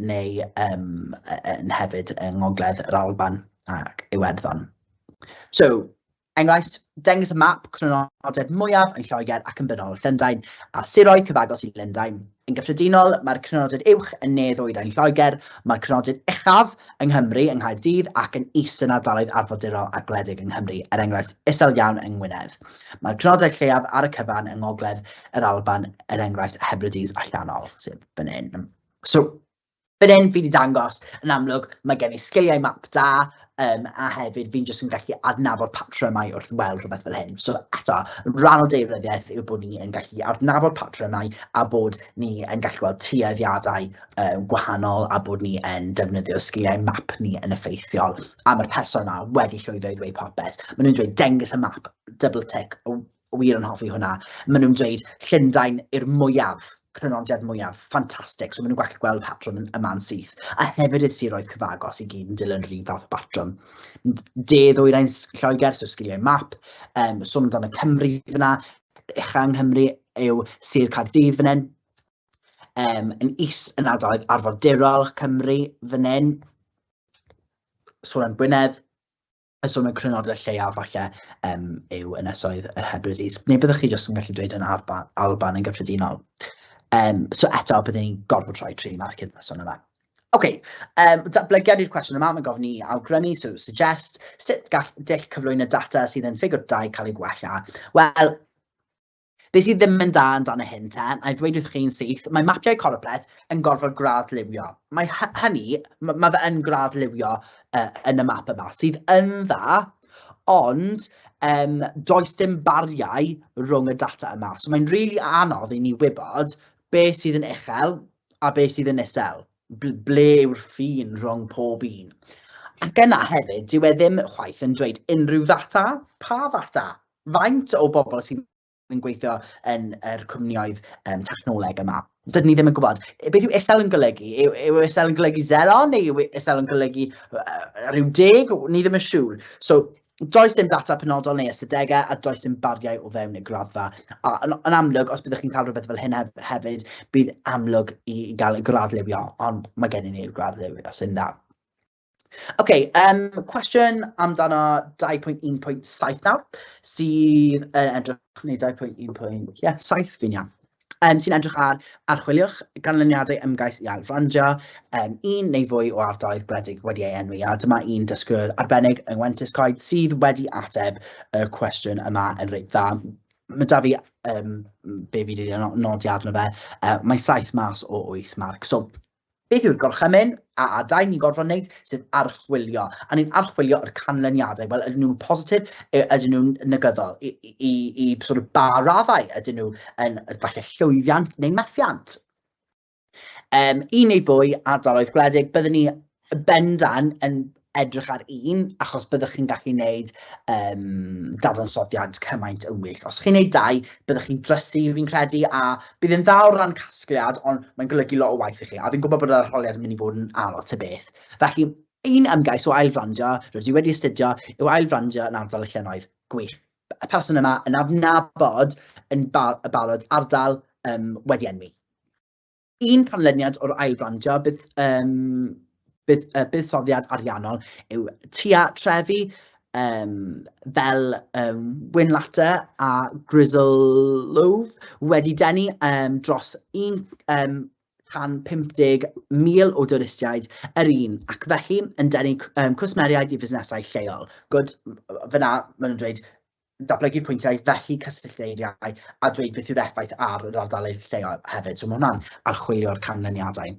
neu yn hefyd yng Ngogledd yr Alban ac Iwerddon. So, Enghraifft, dengys y map crynodeb mwyaf yn Lloegr ac yn benodol Llundain, a'r siroedd cyfagos i Lundain. Yn gyffredinol, mae'r crynodeb uwch yn ne-ddwyrain Lloegr, mae'r crynodeb uchaf yng Nghymru, yng Nghaerdydd, ac yn is yn ardaloedd arfordirol a gwledig yng Nghymru, er enghraifft, isel iawn yng Ngwynedd. Mae'r crynodeb lleiaf ar y cyfan yng Ngogledd yr Alban, er enghraifft, Hebrides allanol, sef fan hyn. So, Fan hyn, fi 'di dangos, yn amlwg, mae gen i sgiliau map da, a hefyd fi'n jyst yn gallu adnabod patrymau wrth weld rhywbeth fel hyn. So eto, rhan o daearyddiaeth yw bod ni yn gallu adnabod patrymau a bod ni yn gallu gweld tueddiadau gwahanol a bod ni yn defnyddio sgiliau map ni yn effeithiol. A mae'r person yma wedi llwyddo i ddweud popeth. Maen nhw'n dweud dengys y map, double tick, wir yn hoffi hwnna. Maen nhw'n dweud Llundain yw'r mwyaf, crynodiad mwyaf, ffantastig. So maen nhw'n gallu gweld patrwm yma'n syth. A hefyd y siroedd cyfagos i gyd yn dilyn yr un fath o batrwm. De ddwyrain Lloegr, so sgiliau map, sôn amdano Cymru fyna, ucha yng Nghymru yw Sir Caerdydd fan hyn. Yn is yn ardaloedd arfordirol Cymru fan hyn. Sôn am Gwynedd, Y sôn y crynodeb lleiaf falle yw Ynysoedd yr Hebrides, neu byddwch chi jyst yn gallu dweud yn Alban yn gyffredinol. So eto, byddwn ni'n gorfod rhoi 3 marc i'r person yma. OK, datblygiad i'r cwestiwn yma, mae'n gofyn i awgrymu, so suggest, sut gall dull cyflwyno data sydd yn ffigur 2 cael ei gwella? Wel, Be sydd ddim yn dda amdano hyn te, na i ddweud wrth chi'n syth, mae mapiau coropleth yn gorfod graddliwio. Mae hynny, mae fe yn graddliwio yn y map yma, sydd yn dda, ond does dim bariau rhwng y data yma. So mae'n rili anodd i ni wybod beth sydd yn uchel a beth sydd yn isel. Ble yw'r ffin rhwng pob un? Ac yna hefyd, dyw e ddim chwaith yn dweud unrhyw ddata. Pa ddata? Faint o bobl sydd yn gweithio yn yr cwmnioedd technoleg yma? Dydyn ni ddim yn gwybod. Beth yw isel yn golygu? Yw isel yn golygu 0 neu yw isel yn golygu rhyw 10? Ni ddim yn siŵr. So, does dim data penodol neu ystadegau a does dim bariau o fewn y graddfa. A yn amlwg, os byddwch chi'n cael rhywbeth fel hyn hefyd, bydd amlwg i gael y graddliwio, ond mae gennym ni'r graddliwio sy'n dda. Ok, cwestiwn amdano 2.1.7 nawr, sydd yn edrych, neu 2.1. Ie, 7 fi'n iawn. Sy'n edrych ar archwiliwch ganlyniadau ymgais i ailfrandio un neu fwy o ardaloedd gwledig wedi ei enwi. A dyma un dysgwr arbennig yng Ngwentis Coed sydd wedi ateb y cwestiwn yma yn reit dda. Mae 'da fi, be fi wedi nodi arno fe, mae 7 mas o 8 marc. So, beth yw'r gorchymyn a adael ni'n gorfod wneud, sef archwilio. A ni'n archwilio yr canlyniadau. Wel, ydyn nhw'n positif, ydyn nhw'n negyddol? I sort of ba raddau ydyn nhw yn falle llwyddiant neu methiant? Un neu fwy ardaloedd gwledig, byddwn ni bendant yn edrych ar un, achos byddwch chi'n gallu gwneud dadansoddiad cymaint yn well. Os chi'n gwneud dau, byddwch chi'n drysu, fi'n credu, a bydd yn dda o ran casgliad, ond mae'n golygu lot o waith i chi, a fi'n gwybod bod yr arholiad yn mynd i fod yn anodd ta beth. Felly, un ymgais o ailfrandio, rydw i wedi astudio, yw ailfrandio yn ardal y llynnoedd. Gwych. Y person yma yn adnabod yn y barod ardal wedi enwi. Un canlyniad o'r ailfrandio bydd, bydd buddsoddiad ariannol yw tua trefi fel Whinlatter a Grizzlelove wedi denu dros 150,000 o dwristiaid yr un, ac felly yn denu cwsmeriaid i fusnesau lleol. Good, fyna maen nhw'n dweud datblygu'r pwyntiau, felly cysyllteiriau, a dweud beth yw'r effaith ar yr ardaloedd lleol hefyd. So mae hwnna'n archwilio'r canlyniadau.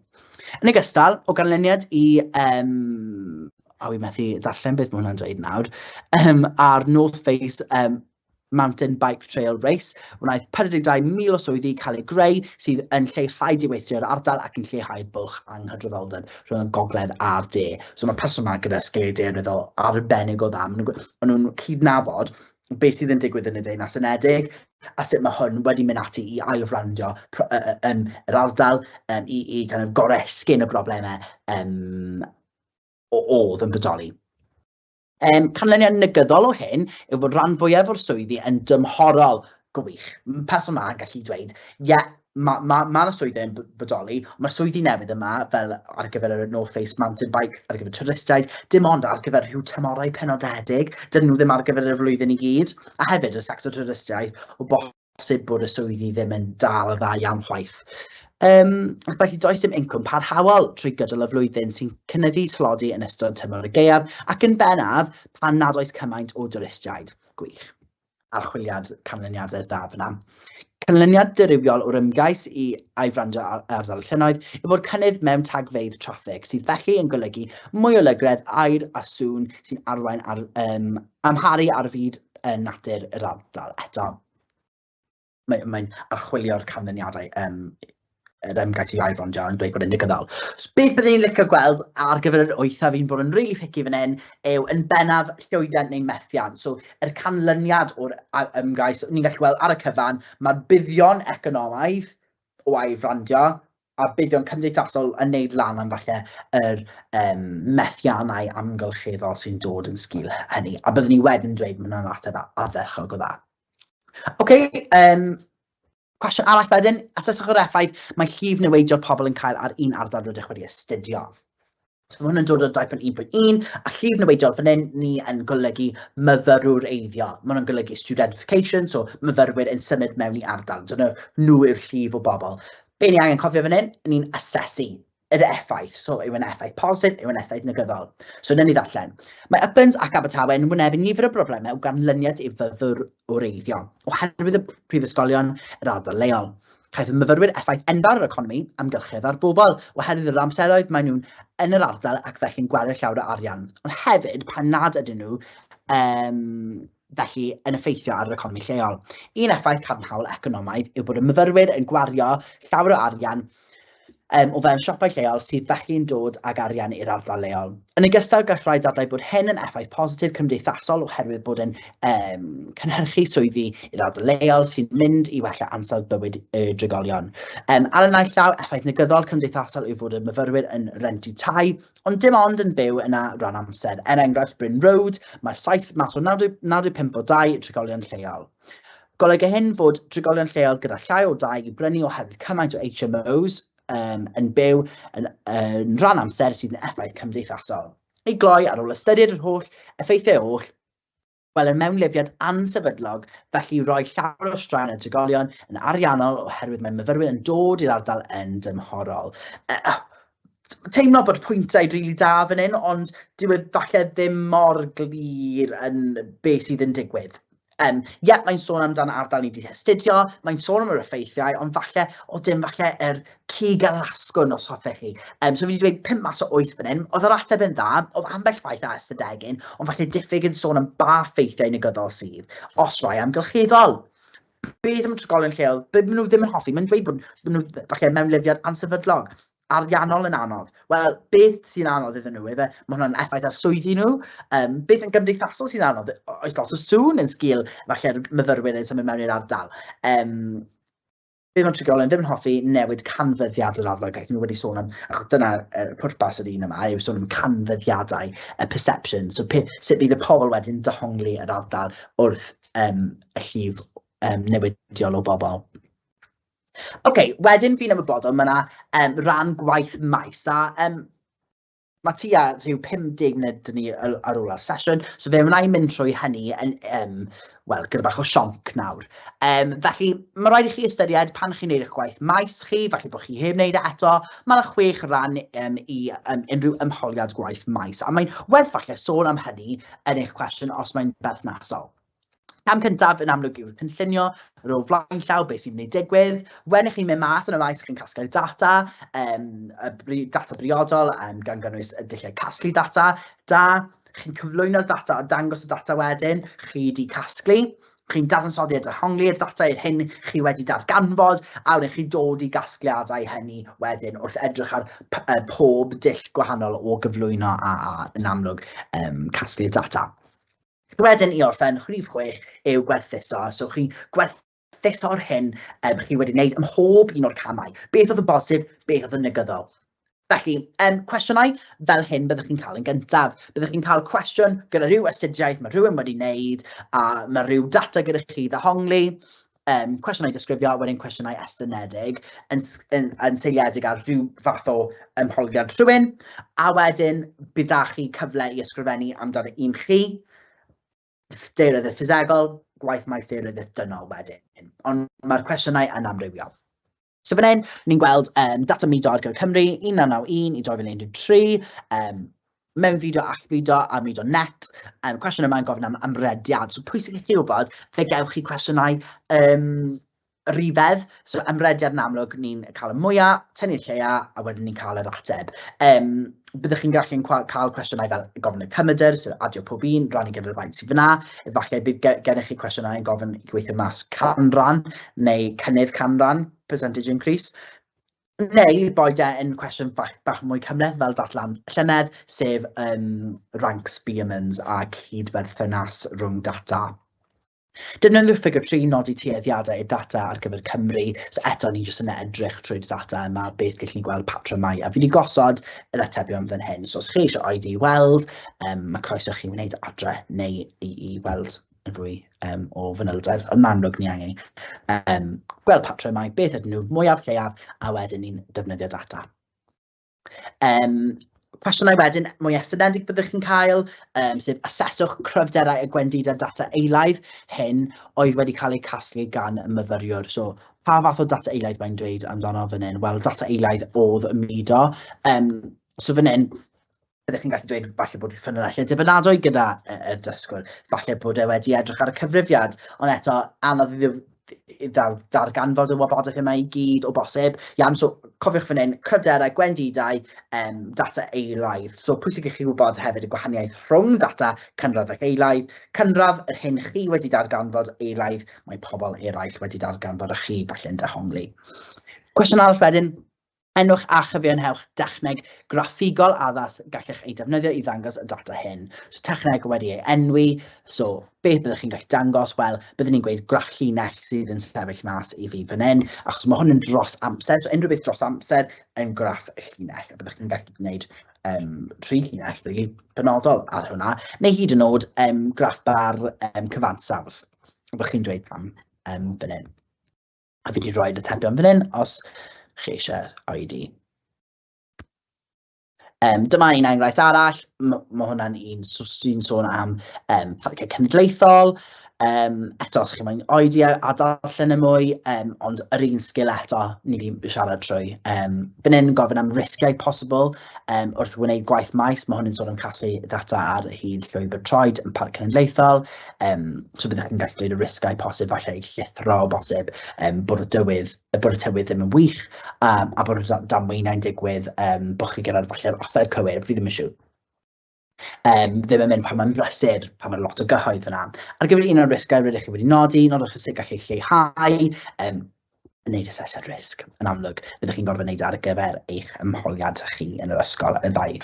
Yn ogystal, o ganlyniad i, a wi methu darllen beth mae hwnna'n dweud nawr, ar North Face Mountain Bike Trail Race, wnaeth 42,000 o swyddi cael eu greu sydd yn lleihau diweithdra yr ardal ac yn lleihau bwlch anghydraddoldeb rhwng y gogledd a'r de. So mae'r person yma gyda sgiliau daearyddol arbennig o dda. Maen nhw'n cydnabod beth sydd yn digwydd yn y Deyrnas Unedig a sut mae hwn wedi mynd ati i ailfrandio yr ardal i kind of goresgyn y broblemau oedd yn bodoli. Canlyniad negyddol o hyn yw fod rhan fwyaf o'r swyddi yn dymhorol. Gwych. Person yma yn gallu dweud, ie, ma' 'na swyddi yn bodoli, ond mae'r swyddi newydd yma, fel ar gyfer y North Face Mountain Bike, ar gyfer twristiaid, dim ond ar gyfer rhyw tymhorau penodedig, dydyn nhw ddim ar gyfer y flwyddyn i gyd. A hefyd, y sector twristiaeth, o bosib bod y swyddi ddim yn dal yn dda iawn chwaith. Ac felly does dim incwm parhaol trwy gydol y flwyddyn sy'n cynyddu tlodi yn ystod tymor y gaeaf, ac yn bennaf pan nad oes cymaint o dwristiaid. Gwych. Archwiliad canlyniadau dda fyna. Canlyniad dirywiol o'r ymgais i ailfrandio ardal y llynnoedd yw fod cynnydd mewn tagfeydd traffig, sydd felly yn golygu mwy o lygredd aer a sŵn sy'n arwain ar amharu ar fyd natur yr ardal eto. Mae'n archwilio'r canlyniadau yr ymgais i ailfrandio yn dweud bod e'n negyddol. So, beth byddwn i'n licio gweld ar gyfer yr wyth, a fi'n bod yn rili picky fan hyn, yw yn bennaf llwyddiant neu methiant. So, yr canlyniad o'r ymgais, ni'n gallu gweld ar y cyfan, mae'r buddion economaidd o ailfrandio a buddion cymdeithasol yn neud lan am falle yr methiannau amgylcheddol sy'n dod yn sgil hynny. A byddwn ni wedyn dweud mae hwnna'n ateb ardderchog o dda. Ok, cwestiwn arall wedyn, aseswch yr effaith mae llif niweidiol pobl yn cael ar un ardal rydych wedi astudio. So mae hwn yn dod o 2.1.1, a llif niweidiol fan hyn ni yn golygu myfyrwreiddio. Mae hwn yn golygu studentification, so myfyrwyr yn symud mewn i ardal. Dyna nhw yw'r llif o bobl. Be ni angen cofio fan hyn? Ni'n asesu. yr effaith. So, yw e'n effaith positif, yw e'n effaith negyddol? So, wnawn ni ddarllen. Mae Uplands ac Abertawe yn wynebu nifer o broblemau o ganlyniad i fyfyrwreiddio, oherwydd y prifysgolion yr ardal leol. Caiff y myfyrwyr effaith enfawr ar yr economi, amgylchedd a'r bobl, oherwydd yr amseroedd maen nhw'n yn yr ardal ac felly'n gwario llawer o arian. Ond hefyd, pan nad ydyn nhw, um, felly yn effeithio ar yr economi lleol. Un effaith cadarnhaol economaidd yw bod y myfyrwyr yn gwario llawer o arian um, o fewn siopau lleol sydd felly'n dod ag arian i'r ardal leol. Yn ogystal, gall rhai dadlau bod hyn yn effaith positif cymdeithasol oherwydd bod yn um, cynhyrchu swyddi i'r ardal leol sy'n mynd i wella ansawdd bywyd y drigolion. Um, ar y naill llaw, effaith negyddol cymdeithasol yw fod y myfyrwyr yn rentu tai, ond dim ond yn byw yna ran amser. Er enghraifft, Bryn Road, mae 7 mas o 95 o dai trigolion lleol. Golyga hyn fod trigolion lleol gyda llai o dai i brynu oherwydd cymaint o HMOs um, yn byw yn, yn rhan amser sydd yn effaith cymdeithasol. I gloi, ar ôl ystyried yr holl effeithiau oll, wel y mewnlifiad ansefydlog, felly roi llawer o straen ar drigolion yn ariannol oherwydd mae myfyrwyr yn dod i'r ardal yn dymhorol. Uh, teimlo bod pwyntau rili really da fan hyn, ond dyw e falle ddim mor glir yn beth sydd yn digwydd. Ie, yeah, mae'n sôn amdan ardal ni wedi astudio, mae'n sôn am yr effeithiau, ond falle, o dim falle yr cig ar yr asgwrn os hoffech chi. Um, so fi wedi dweud 5 mas o 8 fan hyn, oedd yr ateb yn dda, oedd ambell ffaith a ystadegyn, ond falle diffyg yn sôn am ba ffeithiau negyddol sydd, os rai amgylcheddol. Beth am trigolion lleol? Be maen nhw ddim yn hoffi? Mae'n dweud bod nhw falle mewnlifiad ansefydlog ariannol yn anodd. Wel, beth sy'n anodd iddyn nhw, efe? Mae hwnna'n effaith ar swyddi nhw. Um, beth yn gymdeithasol sy'n anodd? Oes lot o sŵn yn sgil falle'r myfyrwyr yn symud mewn i'r ardal. Um, beth mae'n trigolion ddim yn hoffi newid canfyddiad yr ardal gaeth. Ni wedi sôn am, achos dyna uh, pwrpas yr un yma, yw sôn am canfyddiadau, y perception. So, pe, sut bydd y pobl wedyn dehongli yr ardal wrth um, y llif um, newidiol o bobl. Ok, wedyn fi'n ymwybodol, mae yna um, ran gwaith maes, a um, mae tua rhyw 50 munud dyn ni ar ôl ar sesiwn, so fe wna i mynd trwy hynny yn, um, wel, gyda bach o sionc nawr. Um, felly, mae rhaid i chi ystyried pan chi'n neud eich gwaith maes chi, falle bod chi heb wneud e eto, mae yna chwech ran um, i um, unrhyw ymholiad gwaith maes, a mae'n werth falle sôn am hynny yn eich cwestiwn os mae'n berthnasol. Cam cyntaf yn amlwg yw'r cynllunio, yr o flaen llaw, beth sy'n mynd i digwydd. When chi'n mynd mas yn y maes, chi'n casglu'r data, um, y data briodol, um, gan gynnwys y dulliau casglu data da. Chi'n cyflwyno'r data a dangos y data wedyn, chi wedi casglu. Chi'n dadansoddi a dehongli'r data i'r hyn chi wedi darganfod, a wedyn chi'n dod i gasgliadau hynny wedyn wrth edrych ar pob dull gwahanol o gyflwyno a, a yn amlwg um, casglu'r data. Wedyn i orffen, rhif 6 yw gwerthuso. So chi'n gwerthuso'r hyn um, chi wedi wneud ym mhob un o'r camau. Beth oedd yn bosib, beth oedd yn negyddol. Felly, um, cwestiynau fel hyn byddwch chi'n cael yn gyntaf. Byddwch chi'n cael cwestiwn gyda rhyw astudiaeth mae rhywun wedi wneud a mae rhyw data gyda chi ddehongli um, cwestiynau disgrifio, wedyn cwestiynau estynedig yn, yn, yn seiliedig ar rhyw fath o ymholiad rhywun, a wedyn bydd da chi cyfle i ysgrifennu amdano un chi, daearyddiaeth ffisegol, gwaith maes daearyddiaeth dynol wedyn. Ond mae'r cwestiynau yn amrywio. So fan hyn, ni'n gweld um, data mudo ar gyfer Cymru, 1991 i 2013, um, mewnfudo, allfudo a mudo net. Um, cwestiwn yma'n gofyn am amrediad. So pwysig i chi wybod, fe gewch chi cwestiynau um, rifedd. So amrediad yn amlwg, ni'n cael y mwyaf, tynnu'r lleia, a wedyn ni'n cael yr ateb. Um, byddwch chi'n gallu cael cwestiynau fel gofyn y cymedr, sef adio pob un, rannu gyda'r faint sydd fyna. Efallai bydd gennych chi cwestiynau yn gofyn i gweithio mas canran neu cynnydd canran, percentage increase. Neu boed e yn cwestiwn bach, bach mwy cymhleth fel datlan llynedd, sef um, rank Spearmans a cydberthynas rhwng data. Defnyddiwch ffigur 3 nodi tueddiadau i'r data ar gyfer Cymru. So eto, ni jyst yn edrych trwy'r data yma, beth gallwn ni gweld patrymau. A fi wedi gosod yr atebion fan hyn. So os chi eisiau oedi i weld, um, mae croeso chi wneud adre neu i, i weld yn fwy um, o fanylder. Ond yn amlwg ni angen um, gweld patrymau, beth ydyn nhw mwyaf lleiaf, a wedyn ni'n defnyddio data. Um, cwestiynau wedyn mwy estynedig byddwch chi'n cael, um, sef aseswch cryfderau a gwendidau data eilaidd hyn oedd wedi cael eu casglu gan y myfyriwr. So, Pa fath o data eilaidd mae'n dweud amdano fan hyn? Wel, data eilaidd oedd y mudo. So fan hyn, byddech chi'n gallu dweud falle bod ffynonellau dibynadwy gyda y dysgwr, falle bod e wedi edrych ar y cyfrifiad, ond eto, anodd iddo darganfod y wybodaeth yma i gyd o bosib. Iawn, so cofiwch fan hyn, cryfderau, gwendidau, data eilaidd. So pwysig i chi wybod hefyd y gwahaniaeth rhwng data cynradd ac eilaidd. Cynradd, yr hyn chi wedi darganfod, eilaidd, mae pobl eraill wedi darganfod a chi falle'n dehongli. Cwestiwn arall wedyn, enwch a chyfiawnhewch dechneg graffigol addas gallech ei defnyddio i ddangos y data hyn. So techneg wedi ei enwi, so beth byddwch chi'n gallu dangos? Wel, byddwn ni'n gweud graff llinell sydd yn sefyll mas i fi fan hyn, achos mae hwn yn dros amser, so unrhyw beth dros amser yn graff llinell, a byddwch chi'n gallu gwneud 3 llinell really benodol ar hwnna, neu hyd yn oed graff bar cyfansawdd. Byddwch chi'n dweud pam fan hyn. A fi wedi rhoi atebion fan hyn os chi eisiau oedi. Dyma un enghraifft arall, mae hwnna'n un sy'n sôn am parciau cenedlaethol. Eto, os chi moyn oedi a darllen y mwy, ond yr un sgil eto, ni wedi siarad trwy. Fan hyn gofyn am risgiau posibl wrth wneud gwaith maes, mae hwn yn sôn am casglu data ar hyd llwybr troed yn Parc Cenedlaethol. So byddwch chi'n gallu dweud y risgau posib, falle i llithro o bosib, bod y dywydd, bod y tywydd ddim yn wych, a bod y damweinau'n digwydd, bod chi gyda'r falle'r offer cywir, fi ddim yn siŵr. Ddim yn mynd pan mae'n brysur, pan mae lot o gyhoedd yna. Ar gyfer un o'r risgau rydych chi wedi nodi, nodwch sut gallu lleihau, wneud asesiad risg yn amlwg. Byddwch chi'n gorfod wneud ar gyfer eich ymholiad chi yn yr ysgol, y ddau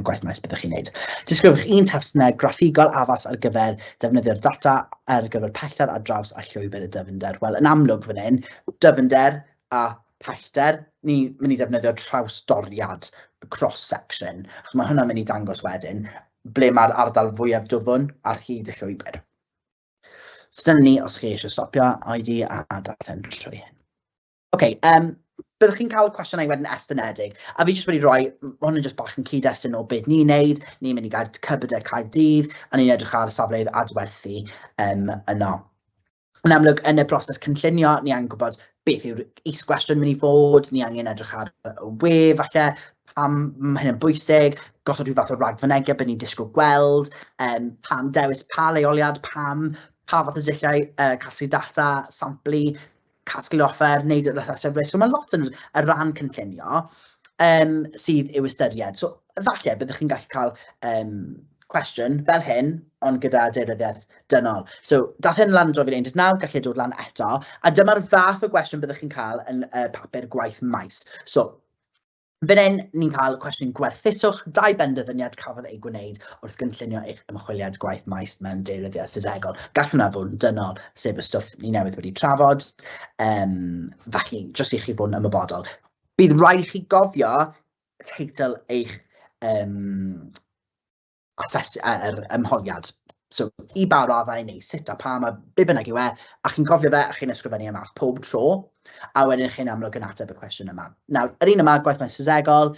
gwaith maes byddwch chi'n wneud. Disgrifiwch un testunau graffigol addas ar gyfer defnyddio'r data ar gyfer pellter ar draws a llwybr y dyfnder. Wel, yn amlwg fan hyn, dyfnder a pellter, ni'n mynd i ddefnyddio trawsdoriad, cross-section, achos mae hwnna'n mynd i dangos wedyn ble mae'r ardal fwyaf dwfn ar hyd y llwybr. So dyna ni, os chi eisiau stopio, oedi a darllen trwy hyn. Oce, byddwch chi'n cael cwestiynau wedyn estynedig, a fi jyst wedi rhoi, ma' hwn yn jyst bach yn cyd-destun o beth ni'n neud, ni'n mynd i gael cybydau Caerdydd, a ni'n edrych ar safleoedd adwerthu yno. Yn amlwg, yn y broses cynllunio, ni angen gwybod beth yw'r is-gwestiwn mynd i fod, ni angen edrych ar y we falle, pam mae hyn yn bwysig, gosod rhyw fath o ragfynegiad beth ni'n disgwyl gweld, pam dewis pa leoliad, pam, pa fath o dulliau casglu data, samplu, casglu offer, wneud yr asesiad risg. So mae lot yn y ran cynllunio sydd i'w ystyried. So falle byddwch chi'n gallu cael cwestiwn fel hyn, ond gyda daearyddiaeth dynol. So, dath hyn lan yn 2019, gallu dod lan eto, a dyma'r fath o gwestiwn byddwch chi'n cael yn y papur gwaith maes. So, fan hyn, ni'n cael cwestiwn gwerthuswch, 2 benderfyniad cafodd eu gwneud wrth gynllunio eich ymchwiliad gwaith maes mewn daearyddiaeth ffisegol. Gall hwnna fod yn dynol, sef y stwff ni newydd wedi trafod. Felly, jyst i chi fod yn ymwybodol. Bydd rhaid i chi gofio teitl eich yr ymholiad. So, i ba raddau neu sut a pam a be bynnag yw e, a chi'n cofio fe a chi'n ysgrifennu e mas pob tro, a wedyn chi'n amlwg yn ateb y cwestiwn yma. Nawr, yr un yma, gwaith maes ffisegol,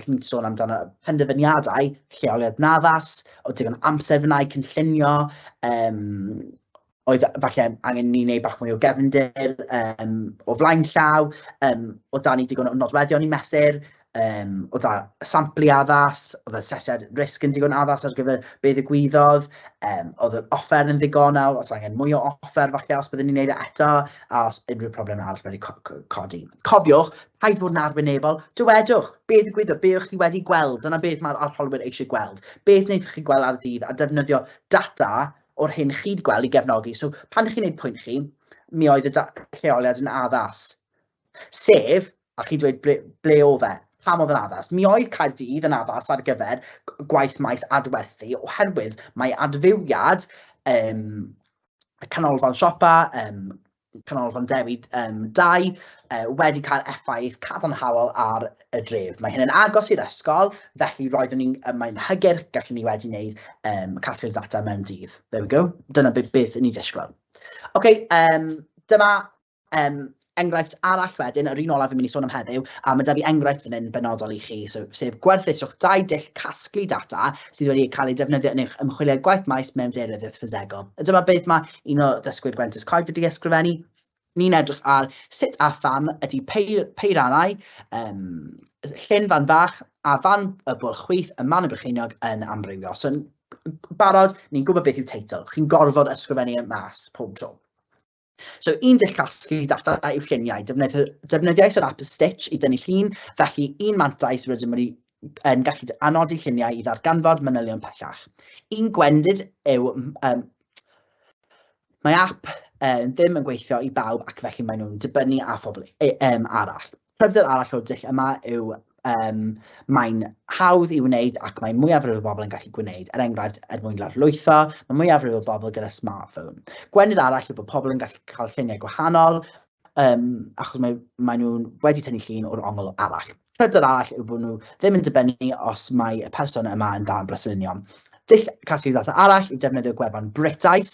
chi'n sôn amdano penderfyniadau, lleoliad naddas, o digon amser fyna i cynllunio, oedd falle angen ni wneud bach mwy o gefndir o flaen llaw, o dan ni digon o nodweddion i mesur, o da samplu addas, oedd asesiad risg yn digon addas ar gyfer be ddigwyddodd, oedd yr offer yn ddigonol, os angen mwy o offer falle os byddwn ni'n neud e eto, a os unrhyw problem arall wedi codi. Cofiwch, paid bod yn arwynebol, dywedwch be ddigwyddodd, be o'ch chi wedi gweld, dyna beth mae'r arholwyr eisiau gweld, beth wnaethoch chi gweld ar y dydd, a defnyddio data o'r hyn chi 'di gweld i gefnogi. So pan chi'n gwneud pwynt chi, mi oedd y lleoliad yn addas. Sef, a chi'n dweud ble oedd e, pam oedd yn addas? Mi oedd Caerdydd yn addas ar gyfer gwaith maes adwerthu, oherwydd mae adfywiad y canolfan siopa, Canolfan Dewi 2 wedi cael effaith cadarnhaol ar y dref. Mae hyn yn agos i'r ysgol, felly roeddwn ni'n, mae'n hygyrch, gallwn ni wedi wneud casglu'r data mewn dydd. There we go, dyna beth ni'n disgwyl. Oce, dyma enghraifft arall wedyn, yr un olaf fi'n mynd i sôn am heddiw, a mae 'da fi enghraifft fan hyn benodol i chi, so, sef gwerthuswch 2 dull casglu data sydd wedi cael eu defnyddio yn eich ymchwiliad gwaith maes mewn daearyddiaeth ffisegol. A dyma beth mae un o ddysgwyr Gwentus Coed wedi ysgrifennu. Ni'n edrych ar sut a pham ydy peiriannau Llyn Fan Fach a Fan y Bwlch Chwith ym Mannau Brycheiniog yn amrywio. So, yn barod, ni'n gwybod beth yw teitl. Chi'n gorfod ysgrifennu e mas pob tro. So, un dull casglu data yw lluniau. Defnyddiais yr app Stitch i dynnu llun, felly un mantais rydym wedi yn gallu anodi lluniau i ddarganfod manylion pellach. Un gwendid yw mae app ddim yn gweithio i bawb ac felly maen nhw'n dibynnu ar phobl arall. Pryder arall o'r dull yma yw mae'n hawdd i wneud ac mae mwyafrif o bobl yn gallu gwneud. Er enghraifft, er mwyn lawrlwytho, mae mwyafrif o bobl gyda smartphone. Gwendid arall yw bod pobl yn gallu cael lluniau gwahanol, achos mae nhw'n wedi tynnu llun o'r ongl arall. Pryder arall yw bod nhw ddim yn dibynnu os mae y person yma yn dda yn braslunio. Dull casglu data arall yw defnyddio gwefan Britais.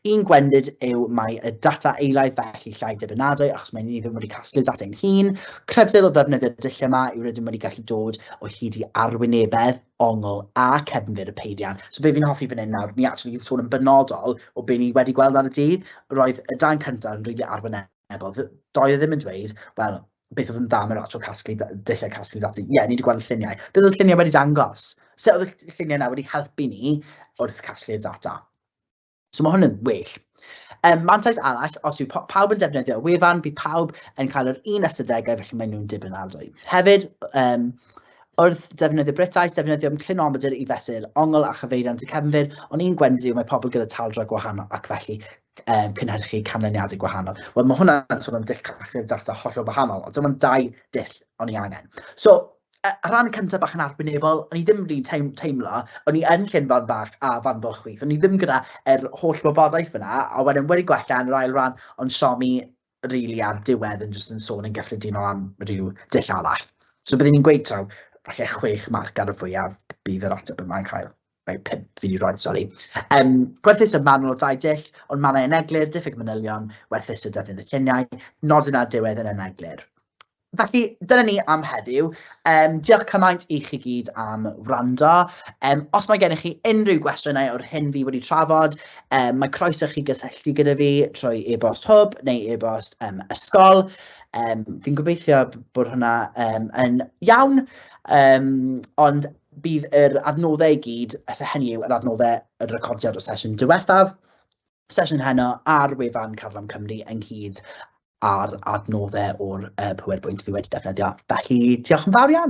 Un gwendid yw mae y data eilaidd felly llai dibynadwy achos mae ni ddim wedi casglu data ein hun. Cryfder o ddefnyddio'r dull yma yw rydym wedi gallu dod o hyd i arwynebedd, ongl a cefndir y peiriant. So be fi'n hoffi fan hyn nawr, ni actually yn sôn yn benodol o be ni wedi gweld ar y dydd. Roedd y darn cyntaf yn rili arwynebol. Doedd e ddim yn dweud, wel, beth oedd yn dda am yr actual casglu, dulliau casglu data. Ie, ni wedi gweld y lluniau. Beth oedd y lluniau wedi dangos? Sut oedd y lluniau yna wedi helpu ni wrth casglu'r data? So mae hwn yn well. Mantais arall, os yw pawb yn defnyddio y wefan, bydd pawb yn cael yr un ystadegau, felly maen nhw'n dibynadwy. Hefyd, wrth defnyddio Britais, defnyddio clinometr i fesur ongl a chyfeiriant y cefnfur, ond un gwendid yw mae pobl gyda taldra gwahanol ac felly cynhyrchu canlyniadau gwahanol. Wel, mae hwnna'n sôn am dull casglu data hollol wahanol, ond dim ond dau dull o'n i angen. So, y rhan cyntaf bach yn arwynebol, o'n i ddim rili'n teimlo, o'n i yn Llyn Fan Fach a Fan Bwlch Chwith, o'n i ddim gyda yr holl wybodaeth fyna, a wedyn wedi gwella yn yr ail ran, ond siomi rili ar diwedd yn jyst yn sôn yn gyffredinol am ryw dull arall. So byddwn i'n gweud taw, falle 6 marc ar y fwyaf bydd yr ateb yma'n cael. Neu 5 fi wedi rhoi, sori. Gwerthuso y manwl o dau dull, ond mannau aneglur, diffyg manylion, werthuso defnydd y lluniau, nodyn ar diwedd yn aneglur. Felly, dyna ni am heddiw. Diolch cymaint i chi gyd am wrando. Os mae gennych chi unrhyw gwestiynau o'r hyn fi wedi trafod, mae croeso chi gysylltu gyda fi trwy e-bost hwb neu e-bost ysgol. Fi'n gobeithio bod hwnna yn iawn, ond bydd yr adnoddau i gyd, so hynny yw yr adnoddau, y recordiad o sesiwn diwethaf, sesiwn heno ar wefan Carlam Cymru ynghyd â'r adnoddau o'r PowerPoint fi wedi defnyddio. Felly, diolch yn fawr iawn.